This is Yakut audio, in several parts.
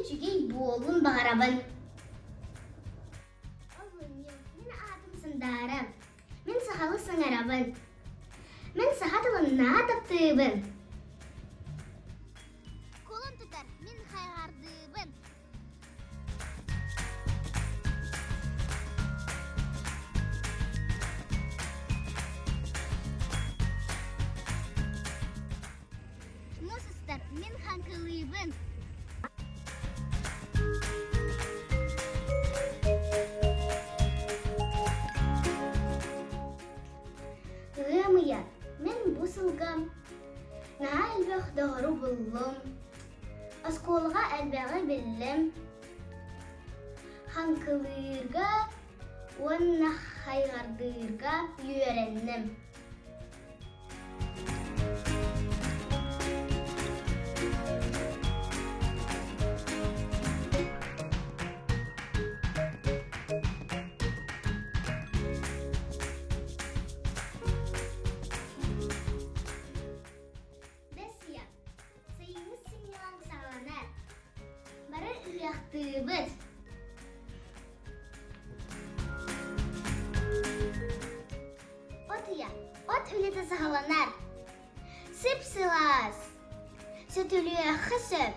үчүгэй буолуон баҕарабын. Олунньу, мин аатым Сандаара. Мин сахалыы саҥарабын. Мин саха тылын наһаа таптыыбын. Кулун тутар, мин хайҕардыыбын. Муус устар, мин хаҥкылыыбын. Ыам ыйа, мин бу сылга наһаа элбэх доҕору буллум. Оскуолаҕа элбэҕи биллим. Хаҥкылыырга уонна хайҕардыырга үөрэнним. Бэс ыйа Сайыҥҥы сынньалаҥ саҕаланар. Бары ыһыахтыыбыт. От ыйа От үлэтэ саҕаланар. Сып-сылаас. Сөтүлүөххэ сөп.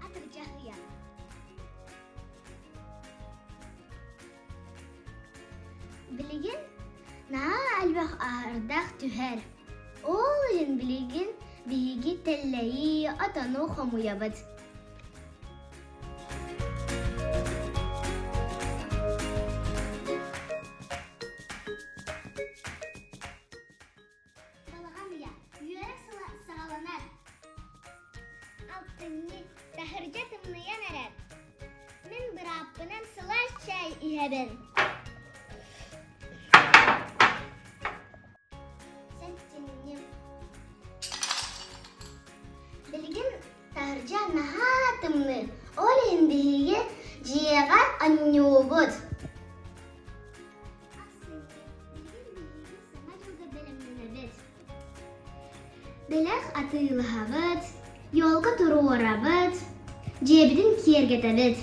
Атырдьах ыйа. Билигин наһаа элбэх ардах түһэр. Ол иһин билигин биһиги тэллэйи, отону хомуйабыт. Балаҕан ыйа үөрэх сыла саҕаланар. Алтынньы таһырдьа тымныйан эрэр. Мин бырааппынан сылаас чай иһэбин. Сэттинньи. Билигин таһырдьа наһаа тымныы. Ол иһин биһиги дьиэҕэ оонньуубут. Билигин биһиги Саҥа дьылга бэлэмнэнэбит. Бэлэх атыылаһабыт, елка туруорабыт, дьиэбитин киэргэтэбит.